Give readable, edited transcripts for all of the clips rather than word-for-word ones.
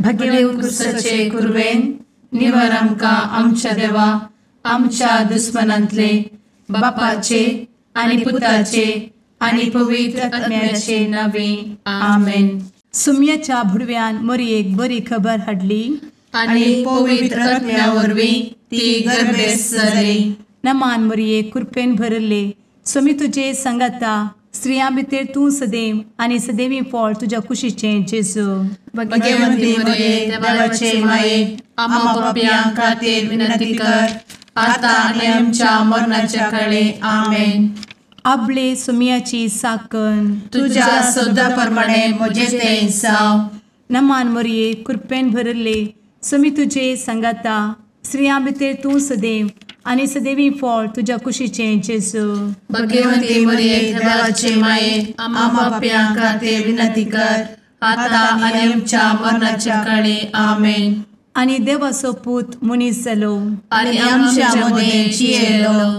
भगेव कुरवेन निवर आमकां आमच्या देवा आमच्या दुस्मनांतले बापाचे आनी पुताचे आनी पवित्र आत्म्याचे नावे आमेन. सुम्याच्या भुडव्यान मोरयेक बरी खबर हाडली आनी पवित्र आत्म्या वरवीं ती गर्भेस्त जाली. नमान मोरये, कृपेन भरले, स्वामी तुजे संगाता, स्त्रियां भितर तूं सदैव आनी सदैवी फळ तुज्या कुशीचें जेजू. भगवंती मोरये, देवाचे माये, आम्हा पापयां खातीर विनंती कर आता आनी आमच्या मरणाच्या काळे. आमेन. आपले सुम्याची साकन तुज्या सदा प्रमाणे म्हजें तें जावं. नमान मोरये, कृपेन भरले, स्वामी तुजे संगाता, स्त्रियां भितर तूं सदैव आनी सदैवी फळ तुज्या कुशीचें जेजू. भगवंती मोरये, देवाचे माये, आम्हा पापयां खातीर विनंती कर आता आनी आमच्या मरणाच्या काळे. आमेन. आनी देवाचो पूत मनीस जालो आनी आमच्या मदें जियेलो.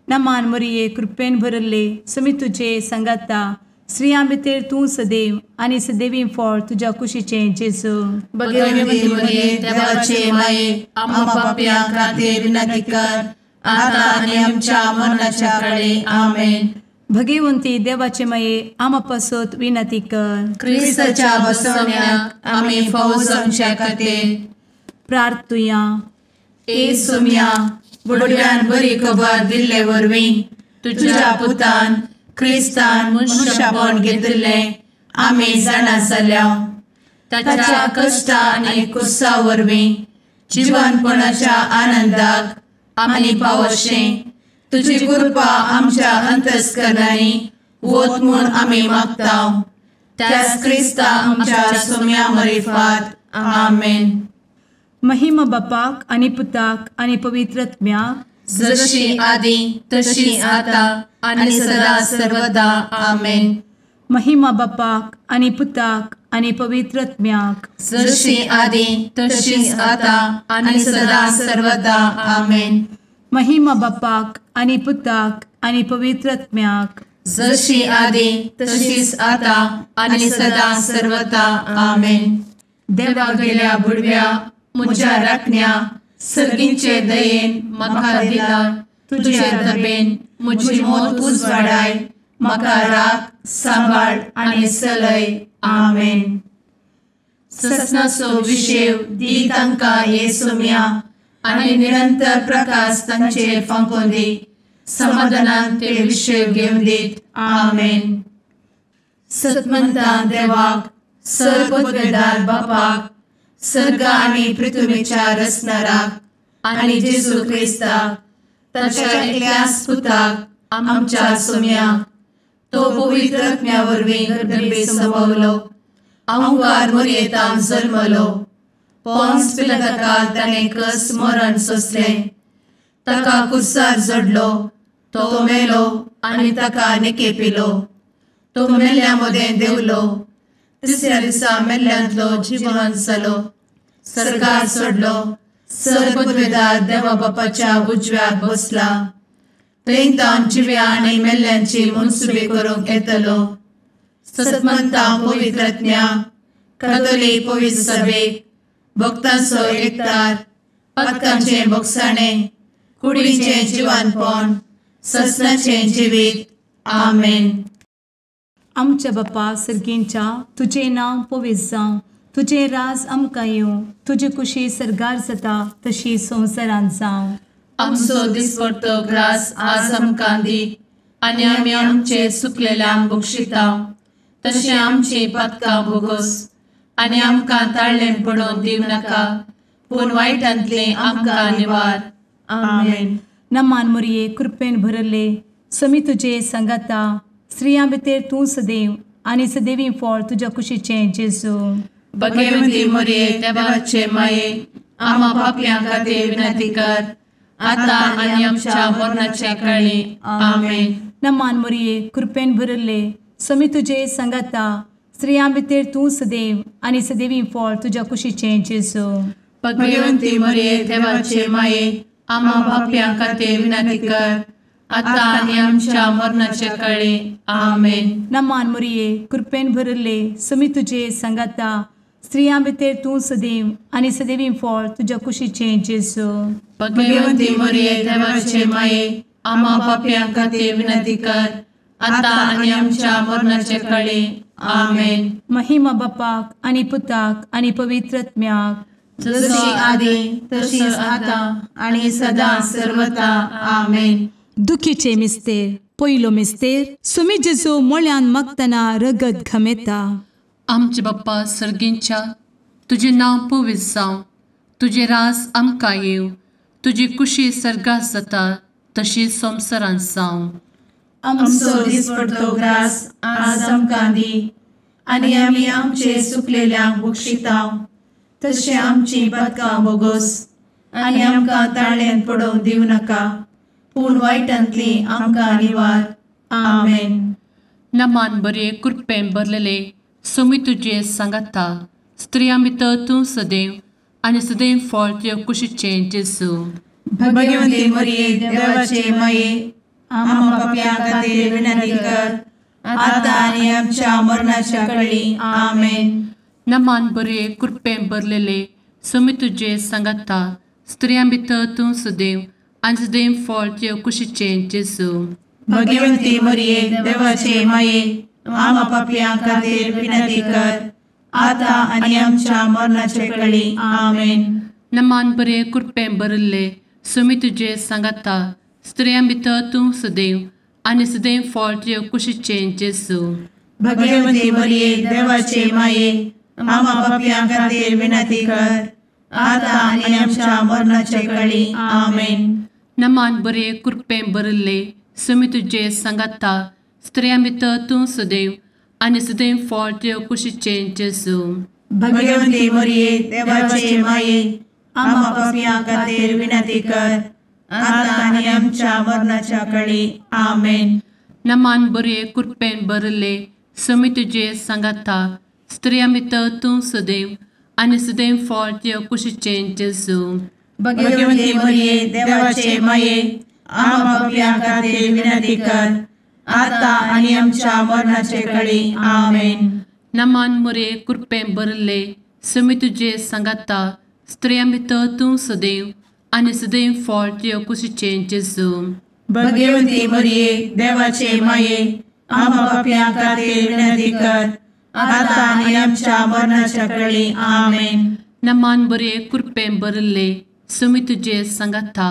नमान मोरये, कृपेन भरले, स्वामी तुजे संगाता, स्त्रियां भितर तूं सदैव आनी सदैवी फळ तुज्या कुशीचें जेजू. भगवंती मोरये, देवाचे माये, आम्हा पापयां खातीर विनंती कर आता आनी आमच्या मरणाच्या काळे. आमेन. भगवंती देवाचे माये, आम्हा पासत विनंती कर. क्रिस्ताच्या बसवण्याक आमी फावो जावच्या खातीर प्रार्थुया. ए सुम्या, बुडव्यान बरी खबर दिल्ले वरवीं तुज्या पुतान क्रिस्तान मनशापण घेतिल्लें आमी जाणा जाल्या. ताच्या कश्टा आनी कुसा वरवीं जिवनपणाच्या आनंदाक आमी पावशें तुजी कृपा आमच्या अंतस्करणांनी वत म्हूण आमी मागता. त्याच क्रिस्ता आमच्या सुम्या मरिफात. आमेन. महिमा बापाक आनी पुताक आनी पवित्र आत्म्याक, जशी आदी तशी आता आनी सदा सर्वदा. आमेन. महिमा बापाक आनी पुताक आनी पवित्र आत्म्याक, जशी आदी तशी आता आनी सदा सर्वदा. आमेन. महिमा बापाक आनी पुताक आनी पवित्र आत्म्याक, जशी आदी तशीच आता आनी सदा सर्वदा. आमेन. देवा गेल्या बुडव्या म्हज्या राखण्या सर्गींचे दयेन म्हाका दिला तुजे दबेन म्हजी मोत उजवाडाय, म्हाका राख सांबाळ आनी चलय. आमेन. ससनाचो विशेव दी तांकां हे सुम्या आनी निरंतर प्रकाश तांचेर फांकोवन दी, समाधानान ते विशेव घेवन दीत. आमेन. सतमंता देवाक, सर्वपदवेदार बापाक, सर्ग आनी पृथ्वीच्या रचणाराक आनी जेजू क्रिस्ताक ताच्या एकल्याच पुताक आमच्या सुम्याक, तो पवित्र आत्म्या वरवीं गर्भे संभवलो, अहंकार मोरयेतान जल्मलो, पोन्स पिलाताकाल ताणें कस मरण सोंसलें, ताका कुर्सार जडलो, तो मेलो आनी ताका निकेपिलो, तो मेल्ल्या मदें देंवलो, तिसऱ्या दिसा मेल्ल्यांतलो जिवन जालो, सर्गार सोडलो, सर्वपदवेदार देवा बापाच्या उजव्याक बसला, थंय तावन जिव्या आनी मेल्ल्यांची मनसुबी करूंक येतलो. सतमंता पवित्र आत्म्या, कातोलीक पवित्र सभेक, भक्तांचो एकतार, पातकांचें भोगसाणें, कुडीचें जिवानपण, ससनाचें जिवीत. आमेन. आमच्या बापा सर्गींच्या, तुजें नांव पवित्र जावं, तुजें राज आमकां येवं, तुजी कुशी सर्गार जाता तशी संवसारांत जावं. आमचो दिसपडतो ग्रास आज आमकां दी आनी आमी आमचे सुकलेल्यांक बक्षिता तशें आमची पातकां भोगोस आनी आमकां ताळ्ळें पडोवन दिवं नाका, पूण वायटांतलें आमकां निवार. आमेन. नमान मोरये, कृपेन भरले, स्वामी तुजे संगाता, स्त्रियां भितर तूं सदैव आनी सदैवी फळ तुज्या कुशीचें जेजू. भगवंती मोरये, देवाचे माये, आम्हा पापयां खातीर विनंती कर आता आनी आमच्या मरणाच्या काळी. आमेन. नमान मोरये, कृपेन भरले, स्वामी तुजे संगाता, स्त्रियां भितर तूं सदैव आनी सदैवी फळ तुज्या कुशीचें जेजू. भगवंती मोरये, देवाचे माये, आम्हा पापयां खातीर विनंती कर आता आनी आमच्या मरणाच्या काळी. आमेन. नमान मोरये, कृपेन भरले, स्वामी तुजे संगाता, स्त्रियां भितर तूं सदैव आनी सदैवी फळ तुज्या कुशीचें जेजू. भगवंती मरिये देवाचे माये, आम्हा पाप्यां खातीर विनंती कर, आतां आनी आमच्या मरणाचे काळी. आमेन. महिमा बापाक आनी पुताक आनी पवित्र आत्म्याक, जशी आदी तशीच आतां आनी सदां सर्वता. आमेन. दुखीचे मिस्तेर. पयलो मिस्तेर, सुमी जेजू मोळ्यान मागतना रगत घमेता. आमचे बाप्पा सर्गींच्या, तुजें नांव पवित्र जावं, तुजें रास आमकां येवं, तुजी कुशी सर्गात जाता तशी संवसारांत जावं. आमचो दिसपडतो ग्रास आज आमकां दी, आनी आमी आमचे सुकलेल्यांक बक्षितांव, तशें आमची पातकां बोगोस, आनी आमकां ताळ्यांत पडोवंक दिवं नाका, पूण वायटांतली आमकां निवार. आमेन. नमान बरे कृपेन भरलेले सोमी तुजे सांगाता, स्त्रियां भितर तूं सदैव आनी सदैव फळ तुज्या कुशीचें जेजू. भगवंती मरिये देवाचे माये, आम्हा पाप्यां खातीर विनंती कर, आतां आनी आमच्या मरणाच्या काळी. आमेन. नमान बरे कृपेन भरलेले सोमी तुजे सांगाता, स्त्रियां भितर तूं सदैव आनी सदैव फळ तुज्या कुशीचें जेजू. भगवंती मरिये देवाचे माये, आम्हा पाप्यां खातीर विनंती कर, आतां आनी आमच्या मरणाचे काळी. आमेन. नमान बरे कृपेन भरिल्ले सोमी तुजे सांगाता, स्त्रियां भितर तूं सदैव आनी सदैव फळ तुज्या कुशीचें जेजू. भगवंती मरिये देवाचे माये, आम्हा पाप्यां खातीर विनंती कर, आतां आनी आमच्या मरणाचे काळी. आमेन. नमान बरे कृपेन भरिल्ले सोमी तुजे सांगाता, स्त्रियां भितर तूं सदैव आनी सदैव फळ तुज्या कुशीचें जेजू. भगवंती मरिये देवाचे माये, आम्हा पाप्यां खातीर विनंती कर, आतां आनी आमच्या मरणाच्या काळी. आमेन. नमान बरे कृपेन भरिल्ले सोमी तुजे सांगाता, स्त्रियां भितर तूं सदैव आनी सदैव फळ तुज्या कुशीचें जेजू. भगवंती मरिये देवाचे माये, आम्हा पाप्यां खातीर विनंती कर, आतां आनी आमच्या मरणाचे काळी. आमेन. नमान मरिये कृपेन भरिल्ले सोमी तुजे सांगाता, स्त्रियां भितर तूं सदैव आनी सदैव फळ तुज्या कुशीचें जेजू. भगवंती मरिये देवाचे माये, आम्हा पाप्यां खातीर विनंती कर, आतां आनी आमच्या मरणाच्या काळी. आमेन. नमान बरे कृपेन भरिल्ले सोमी तुजे सांगाता,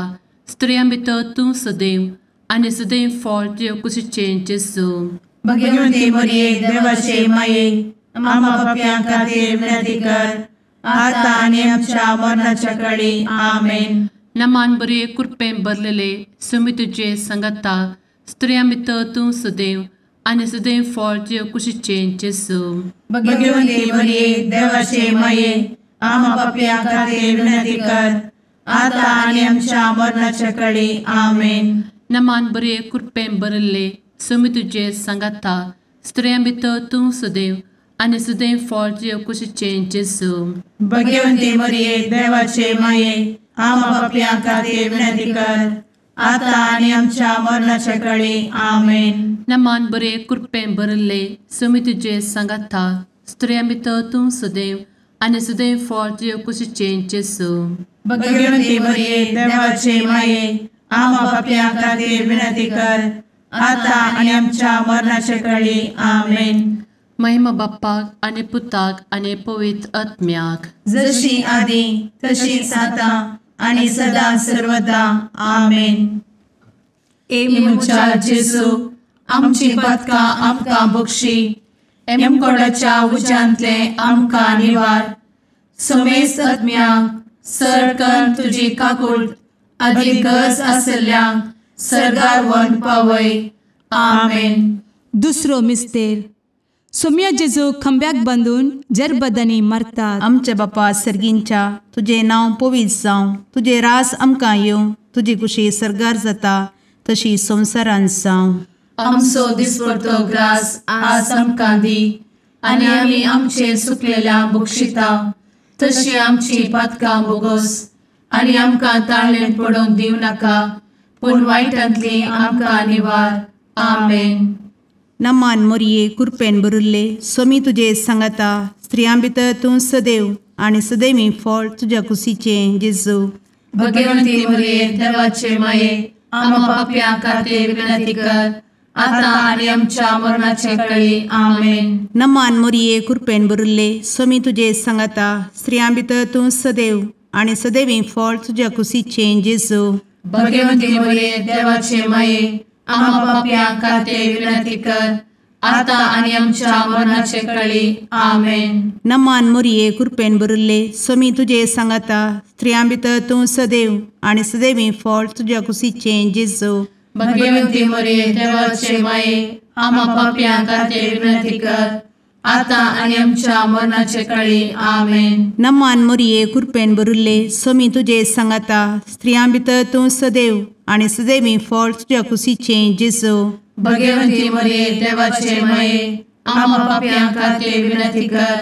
स्त्रियां भितर तूं सदैव आनी सदैव फळ तुज्या कुशीचें जेजू. भगवंती मरिये देवाचे माये, आम्हा पाप्यां खातीर विनंती कर, आतां आनी आमच्या मरणाच्या काळी. आमेन. नमान बरे कृपेन भरलेले सोमी तुजे सांगाता, स्त्रियां भितर तूं सदैव आनी सदैव फळ तुज्या कुशीचें जेजू. भगवंती मरिये देवाचे माये, आम्हा पाप्यां खातीर विनंती कर, आतां आनी आमच्या मरणाच्या काळी. आमेन. नमान बरे कृपेन भरिल्ले सोमी तुजे सांगाता, स्त्रियां भितर तूं सदैव आनी सदैव फळ तुज्या कुशीचें जेजू. भगवंती मरिये देवाचे माये, आम्हा पाप्यां खातीर विनंती कर, आतां आनी आमच्या मरणाच्या काळी. आमेन. नमान बरे कृपेन भरिल्ले सोमी तुजे सांगाता, स्त्रियां भितर तूं सदैव आनी सदैव फळ तुज्या कुशीचें जेजू. भगवंती मरिये देवाचे माये, आम्हा पाप्यां खातीर विनंती कर, आतां आनी आमच्या मरणाच्या काळी. आमेन. महिमा बाप्पाक आनी पुताक आनी पवित्र आत्म्याक, जशी आदी तशीच आतां आनी सदां सर्वदा. आमेन. ए म्हज्या जेजू, आमची पातकां आमकां बक्षी, एमकोडाच्या उज्यांतले आमकां निवार, समेस्त आत्म्यांक सरकन तुजी काकूट आदी गरज आसल्ल्यांक सर्गार व्हरून पावय. आमेन. दुसरो मिस्तेर, सोम्या जेजू खंब्याक बांदून जरबदांनी मारतात. आमच्या बापा सर्गींच्या, तुजें नांव पवित्र जावं, तुजें रास आमकां येवं, तुजी कुशी सर्गार जाता तशी संवसारांत जावं. आमचो दिसपडतो ग्रास आज आमकां दी, आनी आमी आमचे सुकलेल्या बक्षिता, तशी आमची पातकां बोगोस, आनी आमकां ताळ्ळें पडोवंक दिवं नाका, पूण वायटांतली आमकां निवार. आमेन. नमान मोरये कुरपेन भरिल्ले सोमी तुजे सांगाता स्त्रियां भितर तूं सदैव आनी सदैवी फळ तुज्या कुशीचें जेजू। भगवंती मोरये देवाचे माये आम्हा पाप्यां खातीर विनंती कर आता आनी आमच्या मरणाचे वेळी। आमेन। नमान मोरये कुरपेन भरिल्ले सोमी तुजे सांगाता स्त्रियां भितर तूं सदैव आनी सदैवी फळ तुज्या कुशीचें जेजू। भगवंती मोरये देवाचे माये आम्हा पाप्यां खातीर विनंती कर आता आनी आमच्या मरणाचे वेळी। आमेन। नमान मोरये कुरपेन भरिल्ले सोमी तुजे सांगाता स्त्रियां भितर तूं सदैव आनी सदैवी फळ तुज्या कुशीचें जेजू। भगवंती मोरये देवाचे माये आम्हा पाप्यां खातीर विनंती कर आता आनी आमच्या मरणाचे वेळी। आमेन। नमान मोरये कुरपेन भरिल्ले सोमी तुजे सांगाता स्त्रियां भितर तूं सदैव आनी सदैवी फळ तुज्या कुशीचें जेजू। भगवंती मोरये देवाचे माये आम्हा पाप्यां खातीर विनंती कर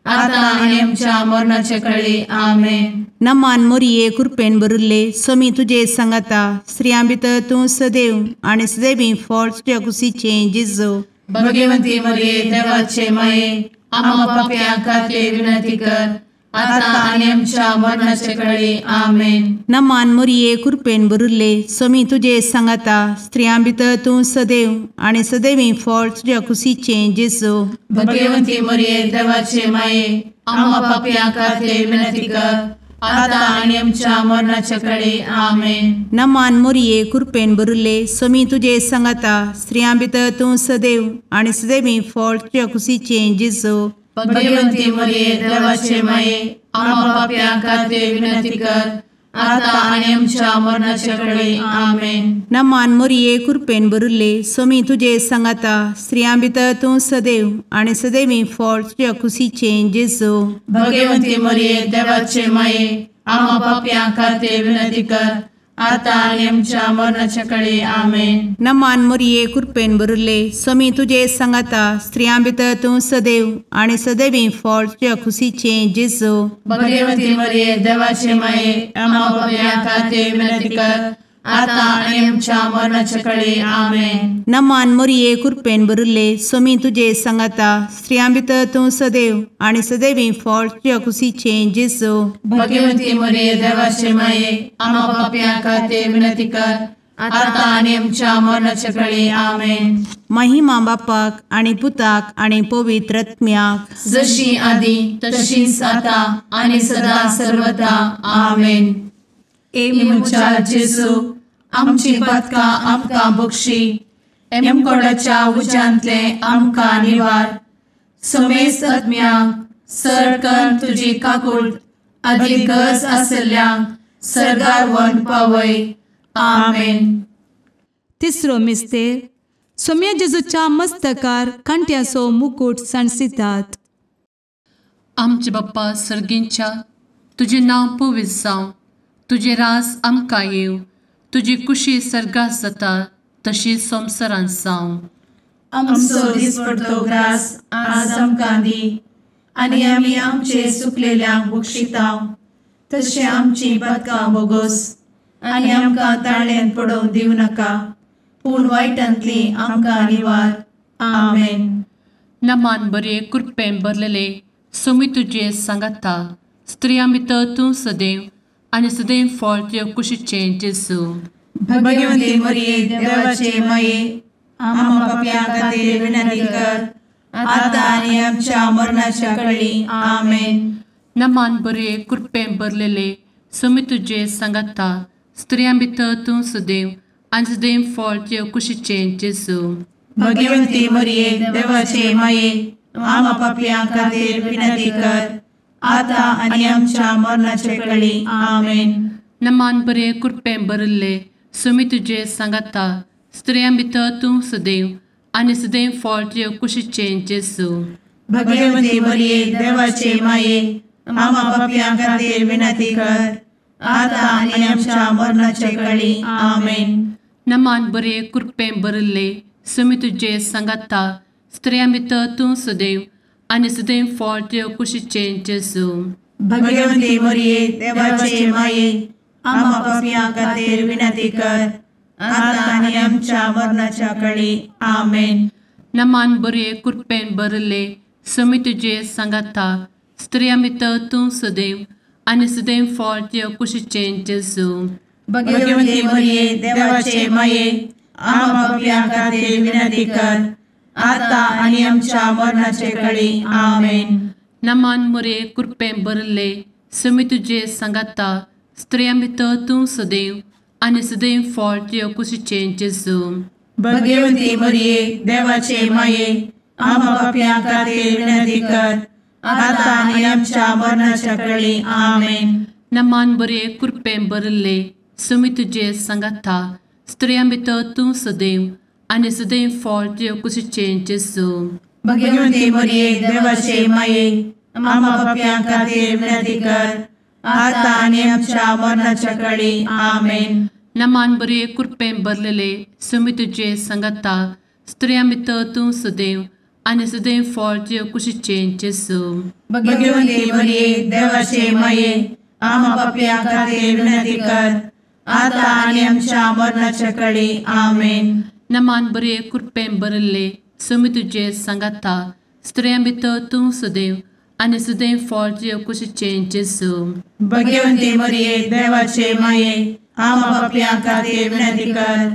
आता आनी आमच्या मरणाचे वेळी। आमेन। नमान मोरये कुरपेन भरिल्ले सोमी तुजे सांगाता स्त्रियां भितर तूं सदैव आनी सदैवी फळ तुज्या कुशीचें जेजू। भगवंती मोरये देवाचे माये आम्हा पाप्यां खातीर विनंती कर आता आनी आमच्या मरणाचे वेळी। आमेन। नमान मोरये कुरपेन भरिल्ले सोमी तुजे सांगाता स्त्रियां भितर तूं सदैव आनी सदैवी फळ तुज्या कुशीचें जेजू। भगवंती मोरये देवाचे माये आम्हा पाप्यां खातीर विनंती कर आता आनी आमच्या मरणाचे वेळी। आमेन। नमान मोरये कुरपेन भरिल्ले सोमी तुजे सांगाता स्त्रियां भितर तूं सदैव आनी सदैवी फळ तुज्या कुशीचें जेजू। भगवंती मोरये देवाचे माये आम्हा पाप्यां खातीर विनंती कर आता आनी आमच्या मरणाचे वेळी। आमेन। नमान मोरये कुरपेन भरिल्ले सोमी तुजे सांगाता स्त्रियां भितर तूं सदैव आनी सदैवी फळ तुज्या कुशीचें जेजू। भगवंती मोरये देवाचे माये आम्हा पाप्यां खातीर विनंती कर आता आनी आमच्या मरणाचे वेळी। आमेन। नमान मोरये कुरपेन भरिल्ले सोमी तुजे सांगाता स्त्रियां भितर तूं सदैव आनी सदैवी फळ तुज्या कुशीचें जेजू। भगवंती मोरये देवाचे माये आम्हा पाप्यां खातीर विनंती कर आता आनी आमच्या मरणाचे वेळी। आमेन। नमान मोरये कुरपेन भरिल्ले सोमी तुजे सांगाता स्त्रियां भितर तूं सदैव आनी सदैवी फळ तुज्या कुशीचें जेजू। भगवंती मोरये देवाचे माये आम्हा पाप्यां खातीर विनंती कर आता आनी आमच्या मरणाचे वेळी। आमेन। महिमा बापाक आनी पुताक आनी पवित्र आत्म्याक, जशी आदी तशीच आता आनी सदा सर्वदा। आमेन। ए म्हज्या जेजू आमची पातकां आमकां बक्षी, एमकोडाच्या उज्यांतले आमकां निवार, समेस्त आत्म्यांक सरकन तुजी काकूट आदी गरज आसल्ल्यांक सर्गार व्हरून पावय। आमेन। तिसरो मिस्तेर सोम्या जेजूच्या मस्तकार कांट्याचो मुकूट सांडसितात। आमचे बाप्पा सर्गींच्या तुजें नांव पवित्र जावं, तुजें रास आमकां येवं, तुजी कुशी सर्गात जाता तशी संवसारांत जावं। आमचो दिसपडतो ग्रास आज आमकां दी आनी आमी आमचे सुकलेल्यांक बक्षितांव तशें आमची पातकां बोगोस आनी आमकां ताळ्यान पडोवंक दिवं नाका, पूण वायटांतली आमकां निवार। आमेन। नमान बरे कृपेन भरलेले सोमी तुजे सांगाता स्त्रियां भितर तूं सदैव आनी सदैव फळ तुज्या कुशीचें जेजू। भगवंती मोरये देवाचे माये आम्हा पाप्यां खातीर विनंती कर आता आनी आमच्या मरणाच्या वेळी। आमेन। नमान बरे कृपेन भरलेले सोमी तुजे सांगाता स्त्रियां भितर तूं सदैव आनी सदैव फळ तुज्या कुशीचें जेजू। भगवंती मोरये देवाचे माये आम्हा पाप्यां खातीर विनंती कर आता आनी आमच्या मरणाचे वेळी। आमेन। नमान बरे कृपेन भरिल्ले सोमी तुजे सांगाता स्त्रियां भितर तूं सदैव आनी सदैव फळ तुज्या कुशीचें जेजू। भगवंती मोरये देवाचे माये आम्हा पाप्यां खातीर विनंती कर आता आनी आमच्या मरणाचे वेळी। आमेन। नमान बरे कृपेन भरिल्ले सोमी तुजे सांगाता स्त्रियां भितर तूं सदैव आनी सदैव फळ तुज्या कुशीचें जेजू। भगवंती मोरये देवाचे माये आम्हा पाप्यां खातीर विनंती कर आता आनी आमच्या मरणाच्या वेळी। आमेन। नमान बरे कृपेन भरले समी तुजे सांगाता स्त्रियां भितर तूं सदैव आनी सदैव फळ तुज्या कुशीचें जेजू. भगवती मरिये देवाचे माये आम्हा पाप्यां खातीर विनंती कर आता आनी आमच्या मरणाचे कळी. आमेन. नमान मरिये कृपेन भरले समी तुजे सांगाता स्त्रियां भितर तूं सदैव आनी सदैव फळ तुज्या कुशीचें जेजू. भगवती मरिये देवाचे माये आम्हा पाप्यां खातीर विनंती कर आता आनी आमच्या मरणाच्या कळी. आमेन. नमान बरे कृपेन भरले समी तुजे सांगाता स्त्रियां भितर तूं सदैव आनी सदैव फळ तुज्या कुशीचें जेजू. भगवती मरिये देवाचे माये आम्हा पाप्यां खातीर विनंती कर आता आनी आमच्या मरणाच्या कळी. आमेन. नमान बरे कृपेन भरलेले समी तुजे सांगाता स्त्रियां भितर तूं सदैव आनी सदैव फळ तुज्या कुशीचें जेजू. भगवती मरिये देवाचे माये आम्हा पाप्यां खातीर विनंती कर आता आनी आमच्या मरणाच्या कळी. आमेन. नमान बरे कृपेन भरले समी तुजे सांगाता स्त्रियां भितर तूं सदैव आनी सदैव फळ तुज्या कुशीचें जेजू. भगवती मरिये देवाचे माये आम्हा पाप्यां खातीर विनंती कर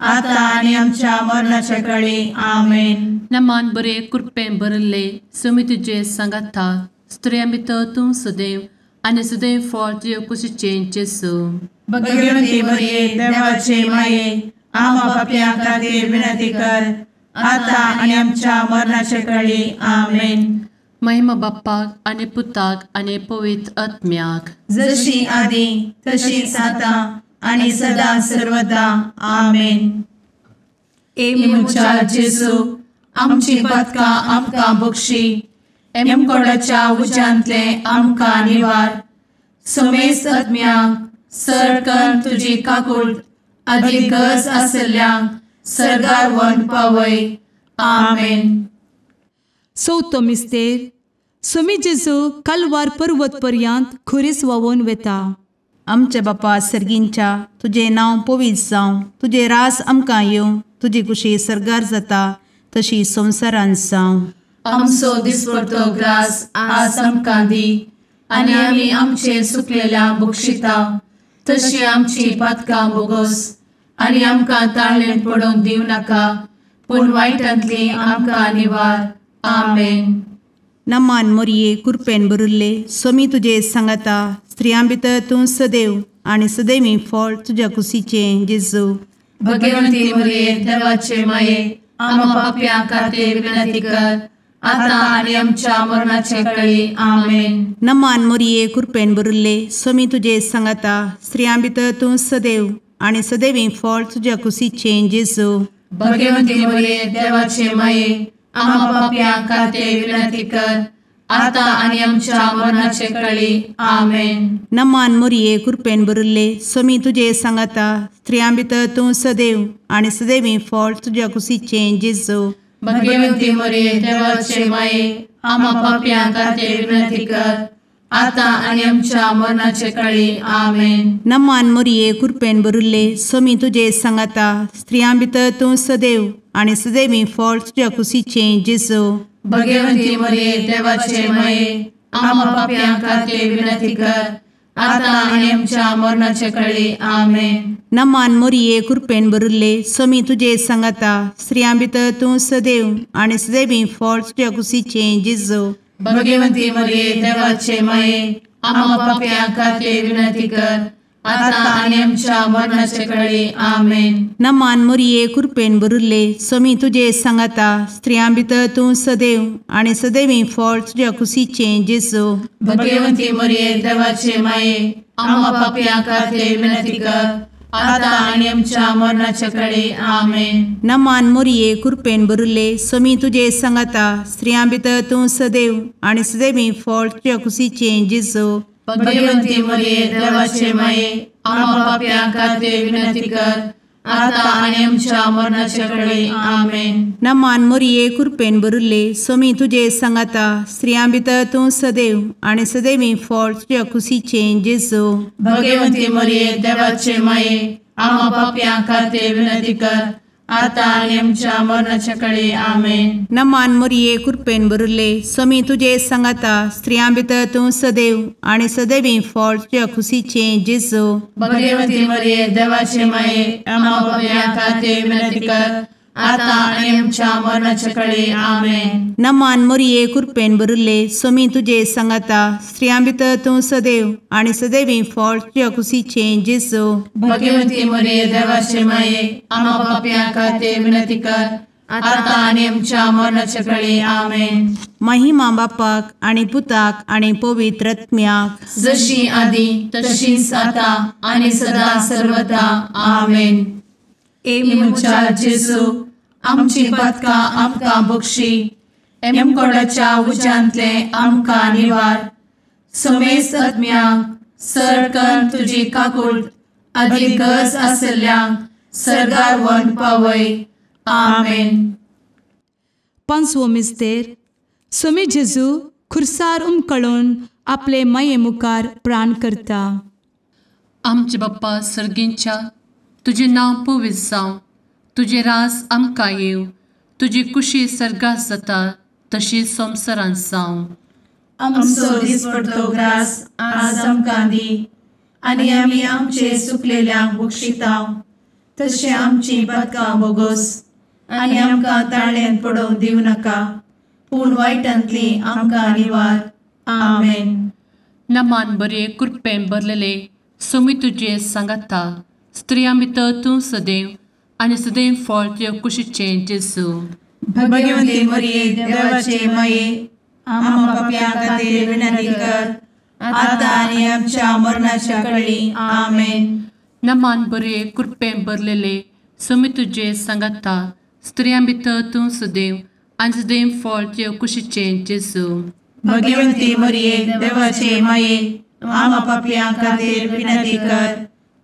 आता आनी आमच्या मरणाच्या कळी. आमेन. नमान बरे कृपेन भरले समी तुजे सांगाता स्त्रियां भितर तूं सदैव आनी सदैव फळ तुज्या कुशीचें जेजू. भगवती मरिये देवाचे माये आम्हा पाप्यां खातीर विनंती कर आता आनी आमच्या मरणाच्या कळी. आमेन. महिमा बाप्पाक आनी पुताक आनी पवित्र आत्म्याक, जशी आदी तशीच आता आनी सदा सर्वदा. आमेन. ए म्हज्या जेजू आमची पातकां आमकां बक्षी, एमकोडाच्या उज्यांतले आमकां निवार, समेस्त आत्म्यांक सरकन तुजी काकूट आदी गरज आसल्ल्यांक सर्गार व्हरून पावय. आमेन. चवथो मिस्तेर सुमी जेजू कालवार पर्वत पर्यंत खुरीस व्हांवून वेता. आमच्या बापा सर्गींच्या तुजें नांव पवित्र जावं, तुजें राज आमकां येवं, तुजी कुशी सर्गार जाता तशी संवसारांत जावं. आमचो दिसपडतो ग्रास आज आमकां दी आनी आमी आमचे सुकलेल्या बक्षिता तशी आमची पातकां बोगोस आनी आमकां ताळेन पडोवंक दिवं नाका पूण वायटांतली आमकां निवार. आमेन. नमान मोरये कृपेन भरिल्ले सोमी तुजे सांगाता स्त्रियां भितर तूं सदैव आनी सदैवी फळ तुज्या कुशीचें जेजू. भगवंती मोरये देवाचे माये आम्हा पाप्यां खातीर विनंती कर आता आनी आमच्या मरणाचे कळी. आमेन. नमान मोरये कृपेन भरिल्ले सोमी तुजे सांगाता स्त्रियां भितर तूं सदैव आनी सदैवी फळ तुज्या कुशीचें जेजू. भगवंती मोरये देवाचे माये आम्हा पाप्यां खातीर विनंती कर आता आनी आमच्या मरणाचे कळी. आमेन. नमान मोरये कृपेन भरिल्ले सोमी तुजे सांगाता स्त्रियां भितर तूं सदैव आनी सदैवी फळ तुज्या कुशीचें जेजू. भगवंती मोरये देवाचे माये आम्हा पाप्यां खातीर विनंती कर आता आनी आमच्या मरणाचे कळी. आमेन. नमान मोरये कृपेन भरिल्ले सोमी तुजे सांगाता स्त्रियां भितर तूं सदैव आनी सदैवी फळ तुज्या कुशीचें जेजू. भगवंती मोरये देवाचे माये आम्हा पाप्यां खातीर विनंती कर आता आनी आमच्या मरणाचे कळी. आमेन. नमान मोरये कृपेन भरिल्ले सोमी तुजे सांगाता स्त्रियां भितर तूं सदैव आनी सदैवी फळ तुज्या कुशीचें जेजू. भगवंती मोरये देवाचे माये आम्हा पाप्यां खातीर विनंती कर आता आनी आमच्या मरणाचे कळी. आमेन. नमान मोरये कृपेन भरिल्ले सोमी तुजे सांगाता स्त्रियां भितर तूं सदैव आनी सदैवी फळ तुज्या कुशीचें जेजू. भगवंती मोरये देवाचे माये आम्हा पाप्यां खातीर विनंती कर आता आनी आमच्या मरणाचे कळी. आमेन. नमान मोरये कृपेन भरिल्ले सोमी तुजे सांगाता स्त्रियां भितर तूं सदैव आनी सदैवी फळ तुज्या कुशीचें जेजू. भगवंती मोरये देवाचे माये आम्हा पाप्यां खातीर विनंती कर आता आनी आमच्या मरणाचे कळी. आमेन. नमान मोरये कृपेन भरिल्ले सोमी तुजे सांगाता स्त्रियां भितर तूं सदैव आनी सदैवी फळ तुज्या कुशीचें जेजू. भगवंती मोरये देवाचे माये आम्हा पाप्यां खातीर विनंती कर आतां आनी आमच्या मरणाच्या कळे. आमेन. नमान मोरये कृपेन भरिल्ले, स्वामी तुजे सांगाता, स्त्रियां भितर तूं सदैव आनी सदैवी फळ तुज्या खुशीचें जेजू. भगवती मरिये देवाचे माये, आम्हा पाप्यां खातीर विनंती कर, आतां आनी आमच्या मरणाच्या कळे. आमेन. नमान मोरये कृपेन भरिल्ले, स्वामी तुजे सांगाता, स्त्रियां भितर तूं सदैव आनी सदैवी फळ तुज्या खुशीचें जेजू. भगवती मरिये देवाचे माये, आम्हा पाप्यां खातीर विनंती कर, आतां आनी आमच्या मरणाच्या कळे. आमेन. महिमा बापाक आनी पुताक आनी पवित्र आत्म्याक, जशी आदी तशीच आतां आनी सदा सर्वदा. आमेन. ए म्हज्या जेजू, आमची पातकां आमकां बक्षी, एमकोडाच्या उज्यांतले आमकां निवार, समेस्त आत्म्यांक सरकन तुजी काकूट आदी गरज आशिल्ल्यांक सर्गार व्हरून पावय. आमेन. पांचवो मिस्तेर. स्वामी जेजू खुर्सार उमकळून आपले माये मुखार प्राण करता. आमचे बाप्पा सर्गींच्या, तुजें नांव पवित्र जावं, तुजें राज आमकां येवं, तुजी कुशी सर्गात जाता तशी संवसारांत जावं. आमचो दिसपडतो ग्रास आज आमकां दी, आनी आमी आमचे सुकलेल्यांक बक्षिता तशें आमची पातकां बोगोस, आनी आमकां ताळ्यांत पडोवंक दिवं नाका, पूण वायटांतली आमकां निवार. आमेन. नमान बरे कृपेन भरलेले, स्वामी तुजे सांगाता, स्त्रियां भितर तूं सदैव आनी सदैव फळ तुज्या कुशीचें जेजू. भगवती मरिये देवाचे माये, आम्हा पाप्यां खातीर विनंती कर, आतां आनी आमच्या मरणाच्या कळी. आमेन. नमान बरे कृपेन भरलेले, स्वामी तुजे सांगाता, स्त्रियां भितर तूं सदैव आनी सदैव फळ तुज्या कुशीचें जेजू. भगवती मरिये देवाचे माये, आम्हा पाप्यां खातीर विनंती कर,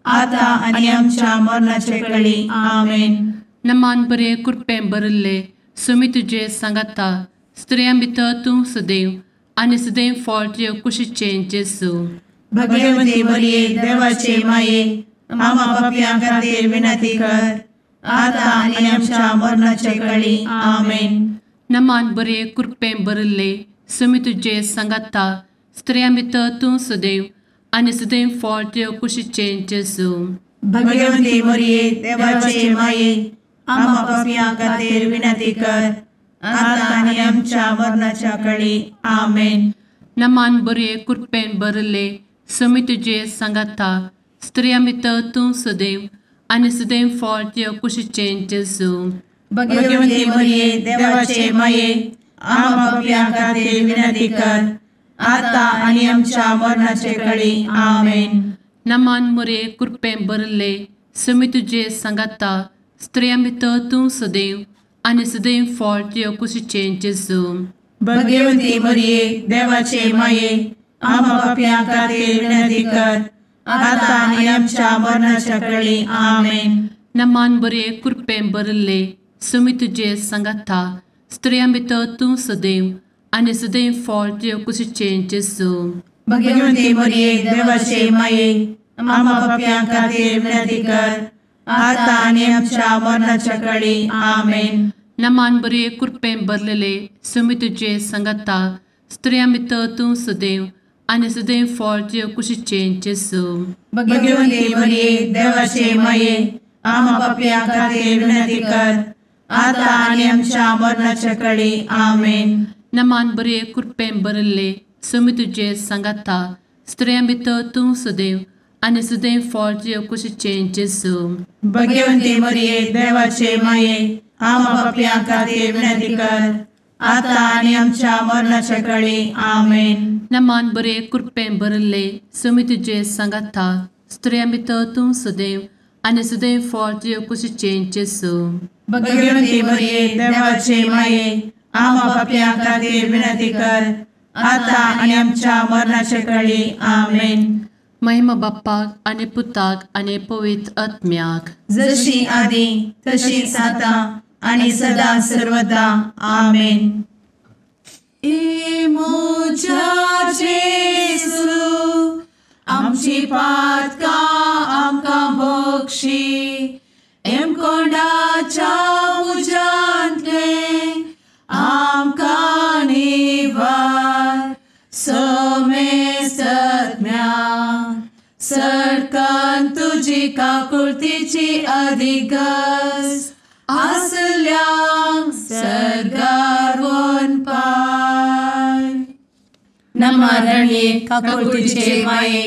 आतां आनी आमच्या मरणाच्या कळी. आमेन. नमान बरे कृपेन भरिल्ले, स्वामी तुजे सांगाता, स्त्रियां भितर तूं सदैव आनी सदैव फळ तुज्या कुशीचें जेजू. भगवती मरिये देवाचे माये, आम्हा पाप्यां खातीर विनंती कर, आतां आनी आमच्या मरणाच्या कळी. आमेन. नमान बरे कृपेन भरिल्ले, स्वामी तुजे सांगाता, स्त्रियां भितर तूं सदैव आनी सदैव फळ तुज्या कुशीचें जेजू. भगवती मरिये देवाचे माये, आम्हा पाप्यां खातीर विनंती कर, आतां आनी आमच्या मरणाच्या कळी. आमेन. नमान बरे कृपेन भरिल्ले, स्वामी तुजे सांगाता, स्त्रियां भितर तूं सदैव आनी सदैव फळ तुज्या कुशीचें जेजू. भगवती मरिये देवाचे माये, आम्हा पाप्यां खातीर विनंती कर, आतां आनी आमच्या मरणाचे कळी. आमेन. नमान मरिये कृपेन भरिल्ले, स्वामी तुजे सांगाता, स्त्रियां भितर तूं सदैव आनी सदैव फळ तुज्या कुशीचें जेजू. भगवती मरिये देवाचे माये, आम्हा पाप्यां खातीर विनंती कर, आतां आनी आमच्या मरणाच्या कळी. आमेन. नमान बरे कृपेन भरिल्ले, स्वामी तुजे सांगाता, स्त्रियां भितर तूं सदैव आनी सदैव फळ तुज्या कुशीचें जेजू. भगवती मरिये देवाचे माये, आम्हा पाप्यां खातीर विनंती कर, आतां आनी आमच्या मरणाच्या कळी. आमेन. नमान बरे कृपेन भरलेले, स्वामी तुजे सांगाता, स्त्रियां भितर तूं सदैव आनी सदैव फळ तुज्या कुशीचें जेजू. भगवती मरिये देवाचे माये, आम्हा पाप्यां खातीर विनंती कर, आतां आनी आमच्या मरणाच्या कळी. आमेन. नमान बरे कृपेन भरिल्ले, स्वामी तुजे सांगाता, स्त्रियां भितर तूं सदैव आनी सदैव फळ तुज्या कुशीचें जेजू. भगवती मरिये देवाचे माये, आम्हा पाप्यां खातीर विनंती कर, आतां आनी आमच्या मरणाच्या कळी. आमेन. नमान बरे कृपेन भरिल्ले, स्वामी तुजे सांगाता, स्त्रियां भितर तूं सदैव आनी सदैव फळ तुज्या कुशीचें जेजू. भगवती मरिये देवाचे माये, आम्हा पाप्यां खातीर विनंती कर, आतां आनी आमच्या मरणाच्या कळी. आमेन. महिमा बाप्पाक आनी पुताक आनी पवित्र आत्म्याक, जशी आदी तशीच आतां आनी सदा सर्वदा. आमेन. ए म्हज्या जेजू, आमची पातकां आमकां बक्षी, एमकोंडाच्या तुजी काकुळतीची अधिगस आसल्यांक सर्गार वनपाय. नमा रणये काकुळतीचे माये,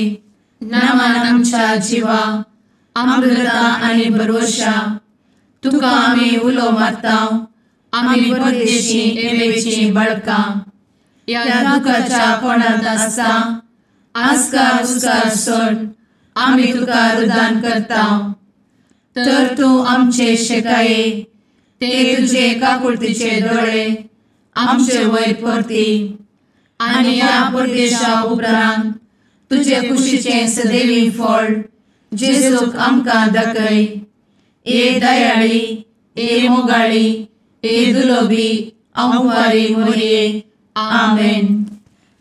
नमन आमच्या जिवा, अमृता आनी भरवशा, तुका आमी उलो मारता, आमी परदेशी एवेची बळकां, ह्या दुखाच्या कोणांत आसता आस्कार उस्कार सोड आमी तुका रुदान करता. तर तूं आमचे शेकाये, ते तुजे काकुळतीचे दोळे आमचे वयर परती आनी ह्या परदेशा उपरांत तुजे कुशीचें सदैवी फळ जेजूक आमकां दाखय. ए दयाळी, ए मोगाळी, ए दुलोबी अंवारी मोरये. आमेन.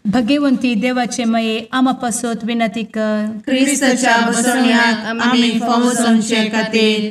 भगवंती देवाचे मये आमा पासत विनंती कर. क्रिस्ताच्या बसवण्याक आमी फावो जावचे खातीर.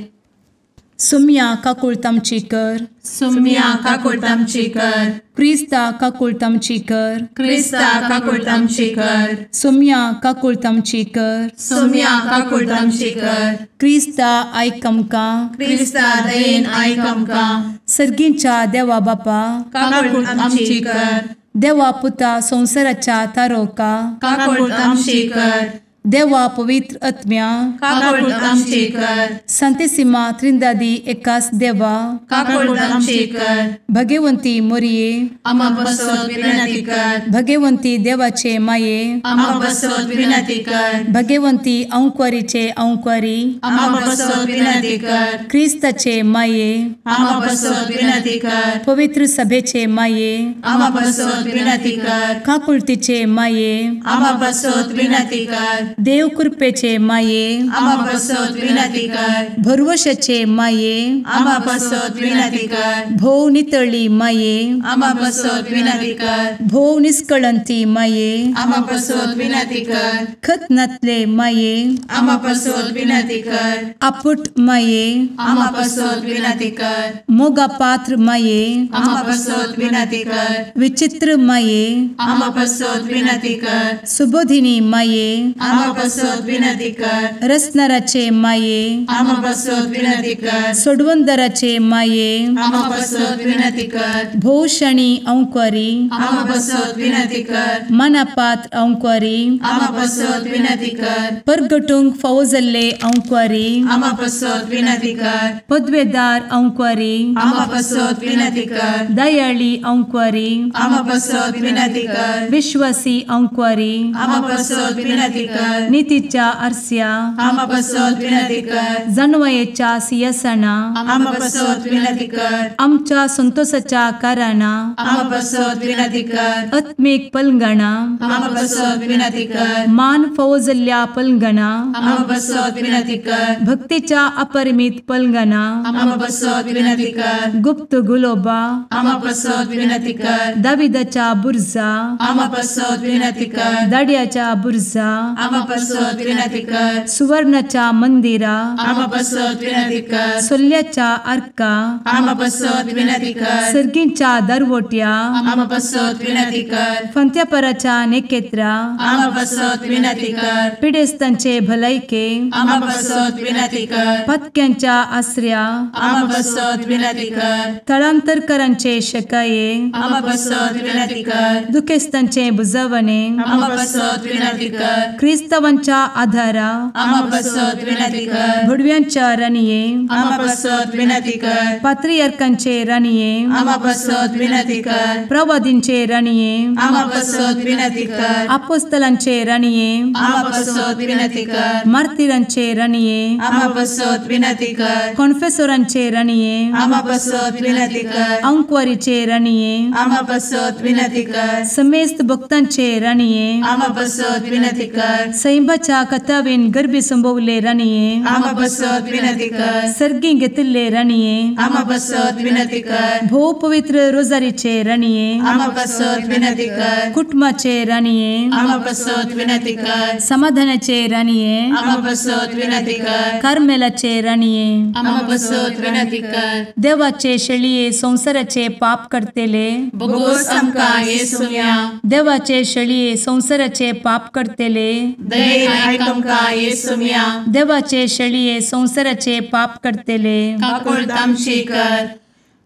सुम्या काकुळतामची कर. सुम्या काकुळतामची कर. क्रिस्ता काकुळतामची कर. क्रिस्ता काकुळतामची कर. सुम्या काकुळतामची कर. सुम्या काकुळतामची कर. क्रिस्ता आयक आमकां. क्रिस्ता दयेन आयक आमकां. सर्गींच्या देवा बापा काकुळतामची कर. देवा पुता संवसाराच्या तारोका काकुळतामची कर. देवा पवित्र आत्म्या काकुळतामची कर. संतेसिमा त्रिंदादी एकास देवा काकुळतामची कर. भगवंती मोरये आमा पासत विनंती कर. भगवंती देवाचे माये आमा पासत विनंती कर. भगवंती अंकुरीचे अंकुरी आमा पासत विनंती कर. क्रिस्ताचे माये आमा पासत विनंती कर. पवित्र सभेचे माये आमा पासत विनंती कर. काकुळतीचे माये आमा पासत विनंती कर. देव कृपेचे माये आमा पासत विनंती कर. भरवशाचे माये आमा पासत विनंती कर. भोव नितळी माये आमा पासत विनंती कर. भोव निष्कळंती माये आमा पासत विनंती कर. खत नातले माये आमा पासत विनंती कर. आपुट माये आमा पासत विनंती कर. मोगा पात्र माये आमा पासत विनंती कर. विचित्र माये आमा पासत विनंती कर. सुबोधिनी माये आमा पासत विनंती कर. रसनाराचे माये आमा पासत विनंती कर. सोडवंदराचे माये आमा पासत विनंती कर. भोवशणी अंकुरी आमा पासत विनंती कर. मनापात्र अंकुरी आमा पासत विनंती कर. परगटूंक फावो जाल्ले अंकुरी आमा पासत विनंती कर. पदवेदार अंकुरी आमा पासत विनंती कर. दयाळी अंकुरी आमा पासत विनंती कर. विश्वासी अंकुरी आमा पासत विनंती कर. नितीच्या आरस्या आमा पासत विनंती कर. जानवयेच्या सिंहासना आमा पासत विनंती कर. आमच्या संतोषाच्या कारणा आमा पासत विनंती कर. आत्मीक पलंगणा आमा पासत विनंती कर. मान फावो जाल्ल्या पलंगणा आमा पासत विनंती कर. भक्तीच्या अपरिमित पलंगणा आमा पासत विनंती कर. गुप्त गुलोबा आमा पासत विनंती कर. दाविदाच्या बुर्जा आमा पासत विनंती कर. दाड्याच्या बुर्जा आमा पासत विनंती कर. सुवर्णाच्या मंदिरा आमा पासत विनंती कर. सोल्ल्याच्या आर्का आमा पासत विनंती कर. सर्गींच्या दरवट्या आमा पासत विनंती कर. फंत्यापराच्या नेकेत्रा आमा पासत विनंती कर. पिडेस्तांचे भलायके आमा पासत विनंती कर. पत्क्यांच्या आसऱ्या आमा पासत विनंती कर. थळांतरकरांचे शकाये आमा पासत विनंती कर. दुखेस्तांचे बुजवणे आमा पासत विनंती कर. क्रिस्तावांच्या आधारा आमा पासत विनंती कर. भुडव्यांच्या राणये आमा पासत विनंती कर. पात्रियार्कांचे राणये आमा पासत विनंती कर. प्रवादींचे राणये आमा पासत विनंती कर. आपोस्तलांचे राणये आमा पासत विनंती कर. मार्तिरांचे राणये आमा पासत विनंती कर. कॉन्फेसोरांचे राणये आमा पासत विनंती कर. अंकुवारीचे राणये आमा पासत विनंती कर. समेस्त भक्तांचे राणये आमा पासत विनंती कर. सैंबाच्या कथावेन गर्भी संभवले राणये आमा पासत विनंती कर. सर्गी घेतिल्ले राणये आमा पासत विनंती कर. भोव पवित्र रोजारीचे राणये आमा पासत विनंती कर. कुटुंबाचे राणये आमा पासत विनंती कर. समाधानाचे राणये आमा पासत विनंती कर. कार्मेलाचे राणये आमा पासत विनंती कर. देवाचे शेळये संवसाराचे पाप करतेले बोगोस आमकां येसुम्या देवाचे शेळये संवसाराचे पाप करतेले दयेन आयक आमकां येसुम्या। देवाचे शेळये संवसाराचे पाप करतले काकुळट आमची कर।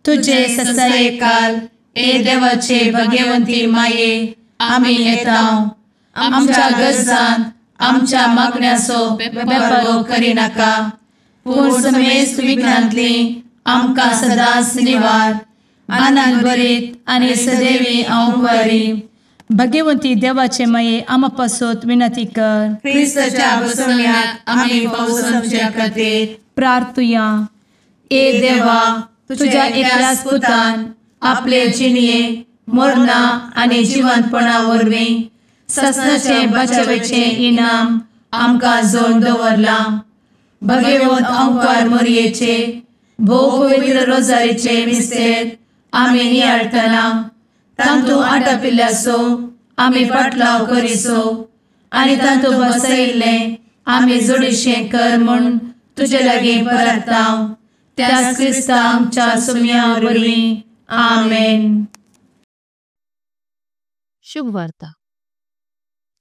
तुजे ससायेकाल ए देवाचे भगवंती माये आमी येता आमच्या गरजान आमच्या मागण्याचो बेपर्वो करिनाका पूण समेस्त विघ्नांतली आमकां सदांच निवार। आनंद भरीत आनी सदैवी अंवकारी भगवंती देवाचे माये आमा पासत विनंती कर। क्रिस्ताच्या बसवण्याक आमी पावस आमच्या खातीर प्रार्थुया। ए देवा तुझ्या एकल्याच पुतान आपले जिणये मरणा आनी जिवंतपणा वरवीं ससनाचे बचावेचे इनाम आमकां जोड दवरलां। भगवंत अंकार मोरयेचे भोव पवित्र रोजारीचे मिस्तेर आमी नियाळटना तांतू आटापिल्ल्याचो आमी पाटलाव करिसो आनी तांतू बसयिल्लें आमी जोडीशें कर म्हूण तुजे लागीं परता त्याच क्रिस्ता आमच्या सुम्या वरवीं आमेन। शुभ वार्ता।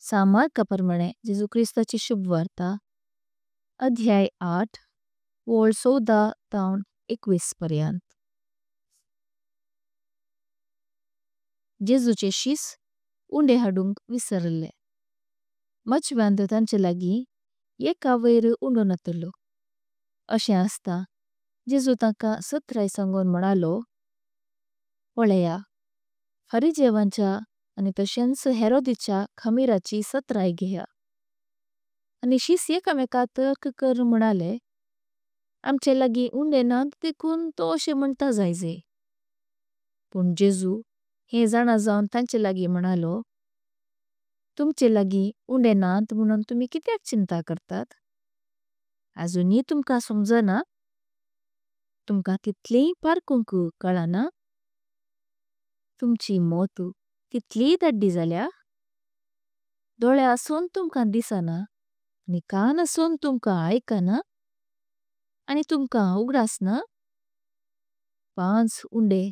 सामार्का प्रमाणे जेजू क्रिस्ताची शुभ वार्ता अध्याय 8 वळ 14 तावन 21 पर्यंत। जेजूचे शिस उंडे हाडुंक विसरले। मचव्यांत तांचे लागी एका वयर उंडो नातलो। अशें आसता जेजू तांकां सत्राय सांगून म्हणालो, पळया फरिजेवांच्या आनी तशेंच हेरोदीच्या खमीराची सत्राय घेया। आनी शिस एकामेका तर्क कर म्हणाले, आमचे लागी उंडे नात देखून तो अशें म्हणटा जायजे। पूण जेजू हे जाणा जावन तांचे लागी म्हणालो, तुमचे लागी उंडे नात म्हणून तुमी कित्याक चिंता करतात? आजुनी तुमकां समजना? तुमकां तितलेंय पारकूंक कळना? तुमची मोत तितली दाड्डी जाल्या? दोळे आसून तुमकां दिसना आनी कान आसून तुमकां आयकना आनी तुमकां उगडासना? 5 उंडे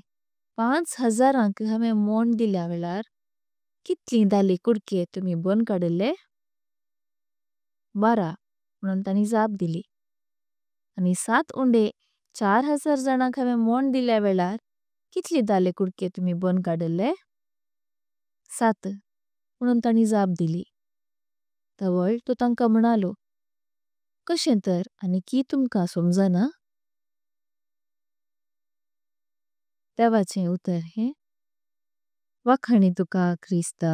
5000 हांवें मोण दिल्या वेळार कितली दाले कुडके तुमी बन काडिल्ले? 12 म्हणून तांणी जाप दिली। आनी 7 उंडे 4000 जाणांक हांवें मोण दिल्या वेळार कितली दाले कुडके तुमी बन काडिल्ले? 7 म्हणून तांणी जाप दिली। तवळ तो तांकां म्हणालो, कशें तर आनी की तुमकां समजना? देवाचें उतर हें वाखाणी तुका क्रिस्ता।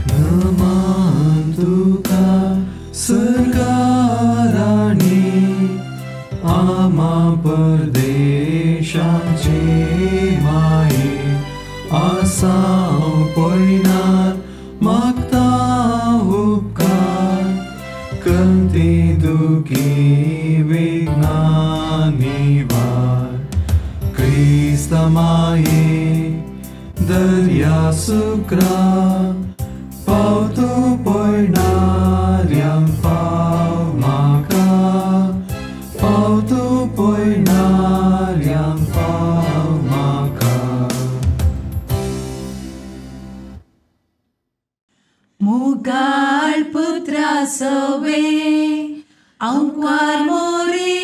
नमन तुका सरकाराणी आमा परदेशाचे माये आसाव पयनार मागता उपकार कंती दुखी विघ्ना निवार क्रिस्ता माये दर्या सुक्रा पावतो पयणाऱ्यांक पाव म्हाका पावतो पयणाऱ्यांक पाव म्हाका। मुगाळ पुत्रा सवे अंकार मोरे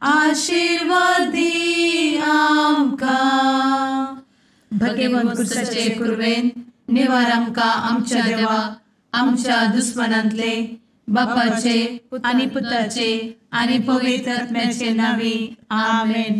आशीर्वाद दी आमकां। भगवंत क्रिस्ताचे कुर्वेन निवार आमकां आमच्या देवा आमच्या दुस्मनांतले बापाचे आनी पुताचे आनी पवित्र आत्म्याचे नांवी आमेन।